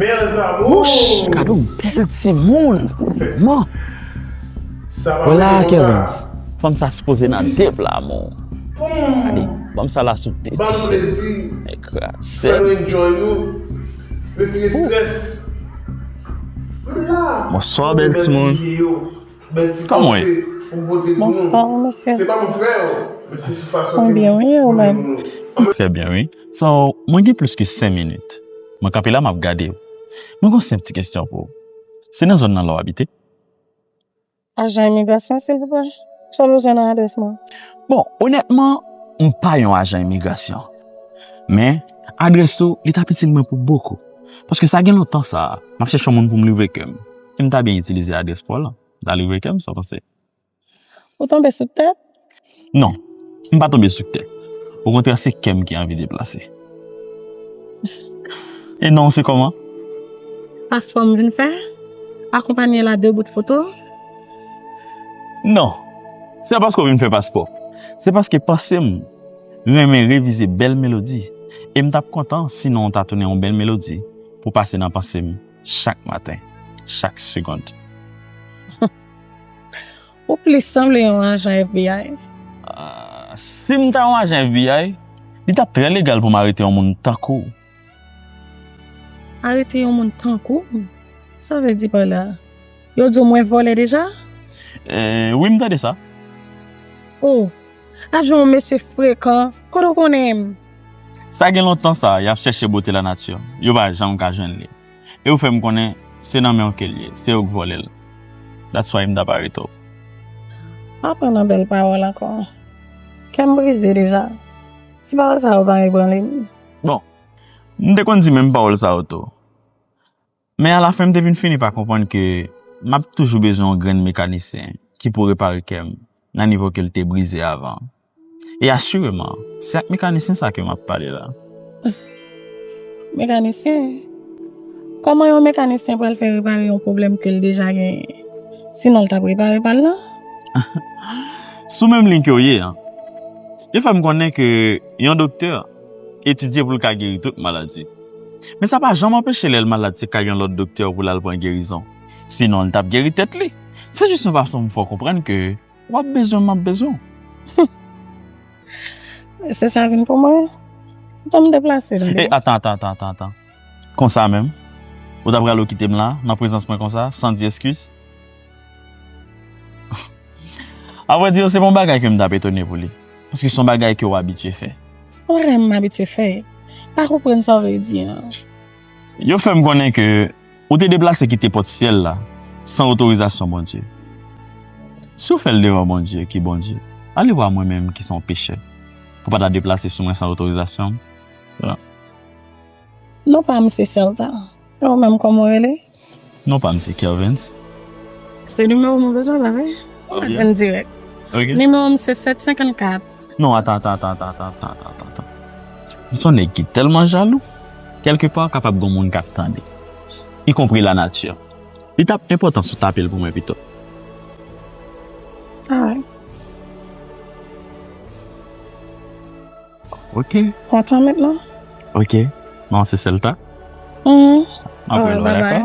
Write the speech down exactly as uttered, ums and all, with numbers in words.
Bèl zamou. Wouch, gade yon bèl timoun. Man. Sa pa Wala rete konsa. Kervens. Fanm sa sipoze nan de pla, mon. Gade, fanm sa la sou de ti chèz. Ban nou plezi. Fè nou enjoy nou. Retire strès. M la. Bonswa, bèl timoun. Kòman w ye? Bonswa, mesye. Se pa m fè w, men se sou fason ke nou. Mwen byen, wi, ou menm? Trè byen, wi. So, mwen gen plis ke senk minit. Mwen kanpe la, m ap gade w. Mwen gen yon senp ti kesyon pou ou. Se nan zòn nan la w abite? Ajan imigrasyon, silvouplè. Sa w bezwen nan adrès mwen? Bon, onètman, m pa yon ajan imigrasyon. Men, adrès ou, li t ap itil mwen pou bokou. Paske sa gen lontan sa, m ap chèche yon moun pou m livre kè m. E m ta byen itilize adrès pa w lan. L a livre kè m, sa w panse? Ou tonbe sou tèt? Non, m pa tonbe sou tèt. Okontrè, se kè m ki anvi deplase. E non w se kòman? Paspò m vin fè, akonpanye l a de bout foto. Non, se pa paske w vin fè paspò. Se paske panse m renmen revize bèl melodi. E m t ap kontan si non w ta tounen yon bèl melodi pou pase nan panse m chak maten, chak segonn. Ou plis sanble yon ajan F B I. Ah, si m ta yon ajan F B I, li t ap trè legal pou m arete yon moun tankou w. Arete yon moun tankou m? Sa w vle di pa la? Yo di w mwen vòlè deja? Eh, wi, m tande sa. Oh, gad jan yon mesye frekan. Kote w konnen m? Sa gen lontan sa, y ap chèche bote lanati. Yo pa janm ka jwenn li. E ou fè m konnen se nan men w ke l ye, se yo k vòlè l. That's why m t ap arete w. Pa pran nan bèl pawòl ankò. Kè m brize deja. Ti pawòl sa yo pa ebranle m. Bon, m te konn di menm pawòl sa yo tou. Men alafen, m te vin fini pa konprann ke m ap toujou bezwen yon grenn mekanisyen ki pou repare kè m nan nivo ke l te brize avan. E asireman, se ak mekanisyen sa ke m ap pale la. Mekanisyen? Kòman yon mekanisyen pral fè repare yon pwoblèm ke l deja genyen? Sinon, l t ap repare pa l nan? Sou menm liy ke w ye an. Yo fè m konnen ke yon doktè etidye pou l ka geri tout maladi. Men sa pa janm anpeche lè l malad se kay yon lòt doktè pou l al pran gerizon. Sinon, l t ap geri tèt li. Se jis yon fason pou m fè w konprann ke w ap bezwen m, m ap bezwen w. Se sa vin pou mwen? Tan m deplase, tande. E, atan, atan, atan, atan, atan. Konsa menm? Ou ta pral kite m la, nan prezans mwen konsa, san di eskiz? Avrèdi, se pa yon bagay ke m t ap etone pou li. Paske se yon bagay ke w abitye fè. Yon bagay m abitye fè? Pa konprann sa w vle di an. Yo fè m konnen ke ou te deplase kite pòt syèl la san otorizasyon Bondye. Si w fè l devan Bondye, ki Bondye, alevwa mwen menm ki se yon pechè, pou pa ta deplase sou mwen san otorizasyon m. Non pa m se Sèlta. E ou menm, kòman w rele? Non pa m se Kervens. Se nimewo m ou bezwen, pa vre? Ou ka jwenn dirèk. Ok. Nimewo m se sèt senkannkat. Non, atan, atan, atan. M se yon nèg ki tèlman jalou, kèlkepa kapab gen moun k ap tande, ikonpri lanati. Li t ap enpòtan si w tape l pou mwen pito. Alright. Ok. Kontan mentnan? Ok. Non, se Sèlta. Mhm. M ap wè l, bye bye.